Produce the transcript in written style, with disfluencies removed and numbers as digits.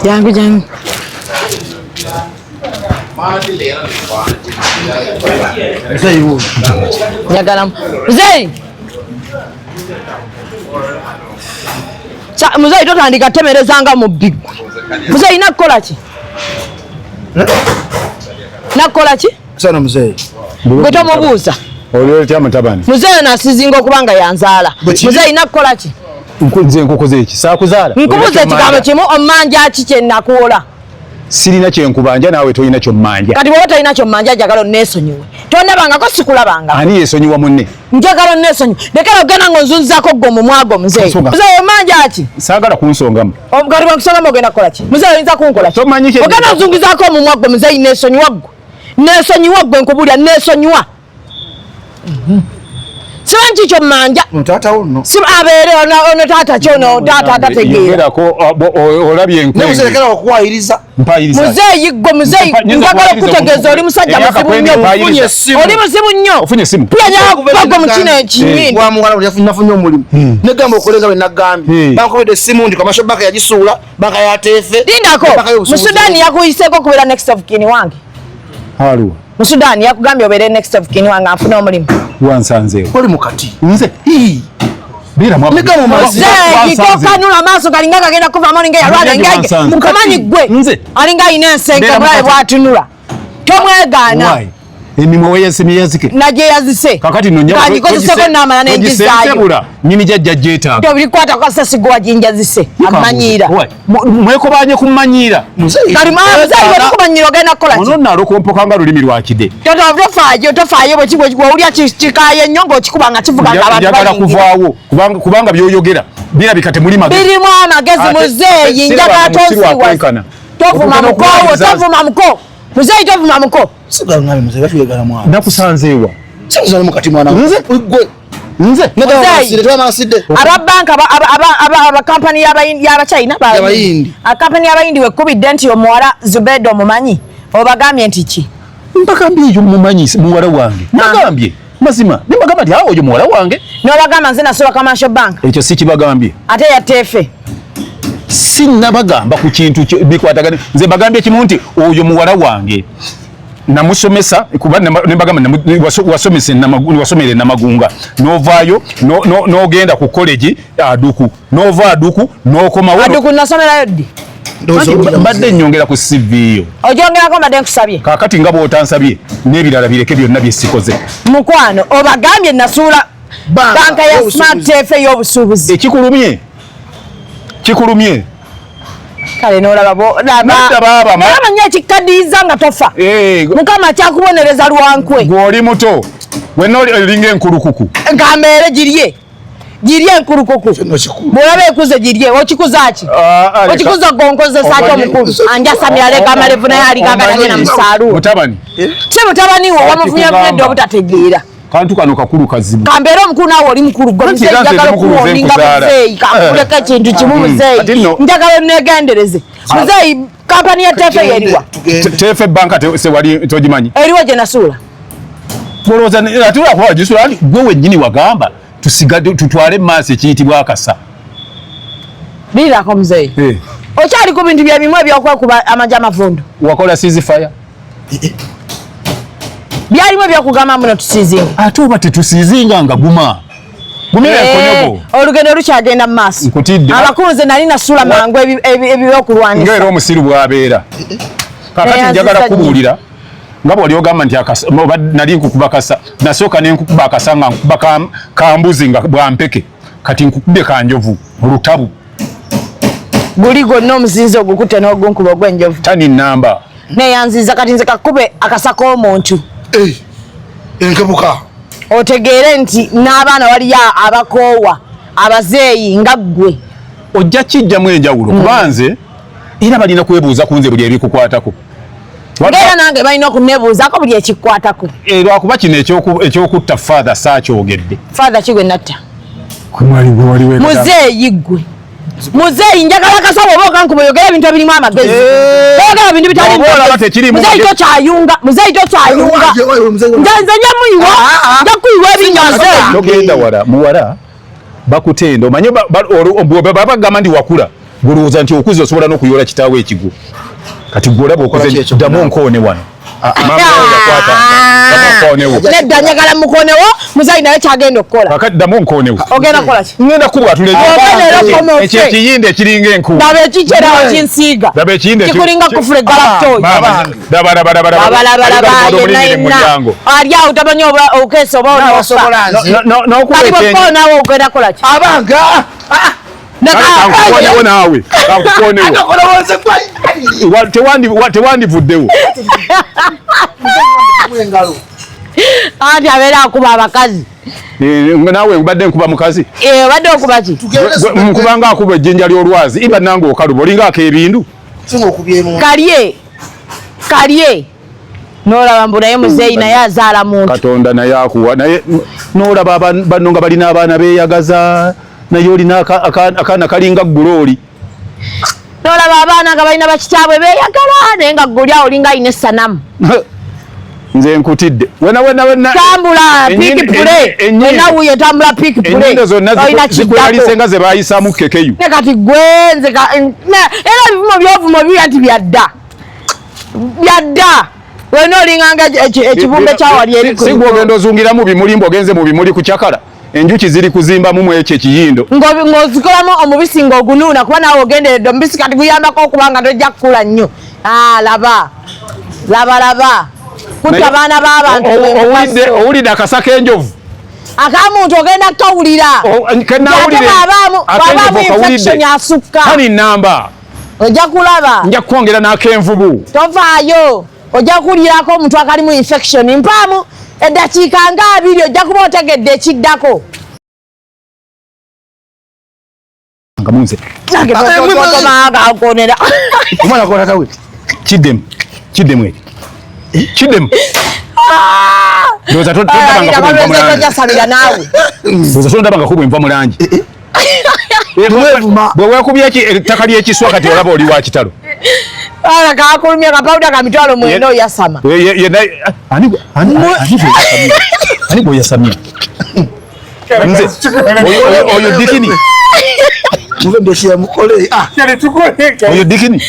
Jangu jangu. Njagala muzeeyi. Muzeeyi totandika temereza nga mubbi gwe. Muzeeyi nakukola ki? Nakukola ki? Sana muzeeyi. Gwe tomubuuza. Oli otya mutabani? Muzeeyi ono asizinga okuba nga yanzaala. Muzeeyi nakukola ki? Nze nkukoze eki? Saakuzaala. Nkubuuza ekigambo kimu ommanja ki kye nakuwola? Sirina kyenkubanja naawe tolina kyommanja. Kati bw'oba tolina kyommanja njagala onneesonyiwe. Tondabangako sikulabanga. Ani yeesonyiwa munne? Njagala onneesonyiwe. Lekera okugenda ng'onzunzaako ggwe omumwa gwo muzeeyi. Muzeeyi ommanja ki? Saagala kunsongamu. Kati bwe nkusongamu ogenda kukola ki? Muzeeyi oyinza kunkola ki? Tomanyi kye Ogenda onzungizaako omumwa gwe muzeeyi neesonyiwa ggwe. Neesonyiwa ggwe nkubulya neesonyiwa. Simanyi ki kyommanja. Taata wo nno. Si abeere ono ono taata ki ono taata atategeera. Yogerako olabye Ne enkwenge. muzeeyi lekera okuwayiriza. Mpayiriza. Muzeeyi ggwe muzeeyi Nyinza njagala kuwayiriza okutegeeza omuntu. oli musajja Emyaka muzibu kwendi nnyo. mpayiriza. Ofunye essimu. Oli muzibu nnyo. Ofunye essimu. Pia nyagwa mu kino ekinyini. Wa muwala buli nafunye omulimu. Negamba okolenga bwe nagambye. Bankubidde essimu ndi commercial bank yagisuula, banka ya Teefe. Lindako Banka y'obusuubuzi. mu Sudan yakuyiseeko okubeera next of kin wange. Aluwa. Mu Sudan yakugambye obeere next of kin wange anfune omulimu. Wansanzeewo. Oli mukati. Nze. Beera mwavu. Negamba mazima. Muzeeyi tokanula amaaso galinga gagenda kuvaamu olinga eyalwala Munyange engege. wansanze. Mukamanyi ggwe Nze. alinga alina ensenke Beera bulabe mukati. bw'atunula. Tomwegaana. Why? Emimwa weyazike. Nagyeyazise. Kakati no nyabo. Kangikozeseko naamala n'engizaayo. Togisensebula. Nyini jajja jeetaaga. Tobikwata kasasi gwe waginjazise. Amanyiira. Mwekobanye kumanyiira. Muzeeyi. Kati muzeeyi bwe tukumanyira ogenda kukola ki? Ono nno alokompoka nga lulimi lwa kide. Tofaayo tofaayo bwe wowulira kikaaye nnyo ng'okikuba nga kivuga nga abantu Njagala bayingira. kuvaawo kubanga byoyogera birabika temuli magezi. Birimu amagezi Ate- muzeeyi siraba njagala musiru tonsiwa. akwenkana. Tovuma Okutuuka muko wo n'okuwaliriza- tovuma muko. Muzeeyi tovuma muko. Sigala nami muzeeyi batuyegala mwana. Nakusanzeewa. Sigala mukati mwana. Nze? Gwe. Nze. Negamba Muzeeyi. masire, teba masire. Aba banka aba kampani y'Abachina Y'Abayindi. Kampani y'Abayindi wekubidde nti omuwala Zubeda omumanyi obagambye nti ki? Mbagambye eyo mumanyi muwala wange. Nagambye mazima nembagamba nti awo oyo muwala wange. N'obagamba nze nasula Commercial Bank Ekyo si kibagambye. ate ya Teefe. Sinnabagamba ku kintu bikwatagana. Nze mbagambye kimu nti oyo muwala wange. Namusomesa kuba nembagamba wasomera Namagunga n'ovaayo n'ogenda ku college Aduku n'ova Aduku n'okomawo. Aduku nasomerayo ddi? Mbadde nnyongera ku CV yo. Ogyongerako mbadde nkusabye. Kaakati nga bw'otansabye n'ebirala bireke byonna bye sikoze. Mukwano obagambye nasuula Banka banka ya y'obusuubuzi. Smart Teefe y'obusuubuzi. Ekikulumye kikulumye. Kale n'olaba Nedda baaba, n'olaba nnyo ekikaddiyiza nga tofa. Mukama akyakubonereza lwankwe. Gw'oli muto wenna olinga enkulukuku. Nkambeere girye. Girye enkulukuku. Kino kikulu. Bw'olaba ekuze girye okikuza ki? Leka. Okikuza gonkozesa ki omukulu? Anjasamira aleka amalevu naye alinga agatagenda mu saaluuni. Mutabani. Si mutabani wo wamufunyafunye edda obutategeera. Kantu kano kakulu kazibu. Kambeere omukulu naawe oli mukulu gwe Anti muzeeyi era nze njagala ndi mukulu nze okuwoninga nkuzaala. muzeeyi kankuleko ekintu kimu muzeeyi. Kati nno- Njagala onneegendereze. Muzeeyi kampani ya Teefe yeriwa? Tugende. Teefe banka sewali togimanyi. Eriwa gye nasuula. Olowooza ate lwakuba wagisula anti gwe wennyini wagamba tusigadde tutwale mu maaso ekiyitibwa akasa. Liirako muzeeyi. Okyali ku bintu bye bimu ebyokwekuba amagi amavundu. Wakola ceasefire. Byalimu ebyokugamba muno tusiizinga. Ate oba tetusiizinga nga guma. Gumira enkonyogo. Olugendo lukyagenda mu maaso. Nkutidde. Abakunze nali nasuula mangu ebyokulwanyisa. Nga era omusiru bw'abeera. Kaakati njagala kubuulira nga bw'oli ogamba nti oba nali nkukuba kasa. Nasooka ne nkukuba akasa nga nkukuba kambuzi nga bwa mpeke. Kati nkukubye kanjovu olutabu. Guli gwonna omuzinzi ogukutte n'ogunkuba ogw'enjovu. Tani namba. Neyanziza kati nze kakube akasa k'omuntu. Enkebuka. Otegeere nti n'abaana waliyo abakoowa abazeeyi nga ggwe. Ojja kijjamu enjawulo kuba nze era balina kwebuuza ku nze buli ebikukwatako. Ng'era nange balina okunneebuuzaako buli ekikukwatako. Lwakuba kino ekyokutta Father saakyogedde. Father ki gwe natta? Waliwo Muzeeyi ggwe. Muzeeyi njagala kasawo oba okankuba oyogera ebintu ebirimu amagezi. Oyogera bintu bitali Oba olaba tekirimu Muzeeyi magezi. tokyayunga, muzeeyi tokyayunga. Nze nja muyiwa, nja kuyiwa ebinnya muzeeyi. Togenda wala, muwala bakutenda. Omanye babagamba nti wakula. Gulowooza nti okuze osobola n'okuyoola kitaawo ekigwo. Kati gwe olaba okuze, ddamu onkoone wano. Nedda, njagala mukonewo muzayi, naye kyagenda okukola. Kakati ddamu onkonewo. Ogenda kukola ki? Ngenda kubwatula ekyo ekiyindi ekiringa enku. Daba ekikyerawo kinsiiga. Daba ekiyindi kikulinga kufula egalakitoyi. Dabalabalabalabalaba yenna yenna ali awo tamanyi oba okeesa oba onofa. Kati bwekoonawo ogenda kukola ki? Abanga kankukonewo naawe, kankukonewo, tewandivuddewo. Anti abeera akuba abakazi. Naawe obadde nkuba mukazi? Obadde okuba ki? Nkubanga akuba ejjinja ly'olwazi. Iba nange okaluba olinga ak'ebindu. Kalye kalye nolaba mbu naye muzeeyi naye azaala muntu. Katonda naye akuwa, naye nolaba banno nga balina abaana beeyagaza, naye olina akaana kalinga ggulooli. Nolaba abaana nga balina bakitaabwe beeyagala, naye nga gguli awo olinga alina essanamu. Nze nkutidde wena wena wena. Tambula pick pule wena wuyo, tambula pick pule. Ennyindo zonna zikweyalise nga ze bayisaamu kekeyu. Ne kati gwe nze era ebivumo byovumo bibya nti byadda byadda, wena olinganga ekibumbe kyawali eri. Si gwe ogenda ozungiramu bimuli, mbu ogenze mu bimuli kucakala, enjuki ziri kuzimbamu mu ekyo ekiyindo. Ng'ozikolamu omubisi ng'ogunuuna, kuba naawe ogenderedde omubisi kati guyambako okuba nga tojja kukula nnyo. Laba laba laba kutta abaana b'abantu. Owulidde akasa k'enjovu? Akamuntu ogenda kukawulira. Bwabaamu infection asukka. Kani namba. Ojja kulaba. Nja kukwongera n'akenvubu. Tovaayo, ojja kuwulirako omuntu akalimu infection. Mpaamu eddakiika nga 20, ojja kuba otegedde ekiddako. Nga munze. Nange Omwana kola tawe. Kiddemu, kiddemu, eki kiddemu. Ndowooza tondabanga kuba enva mu langi. Jasalira naawe. Ndowooza tondabanga kuba enva mu langi. Bwe weekubye ettaka ly'ekiswa, kati olaba oli wa kitalo. Ala kakulumya kapawuda ka 90,000 oyasama. Ani gwe oyasamye? Nze oyo dikini. Muve mbeshiya mukole. Oyo dikini.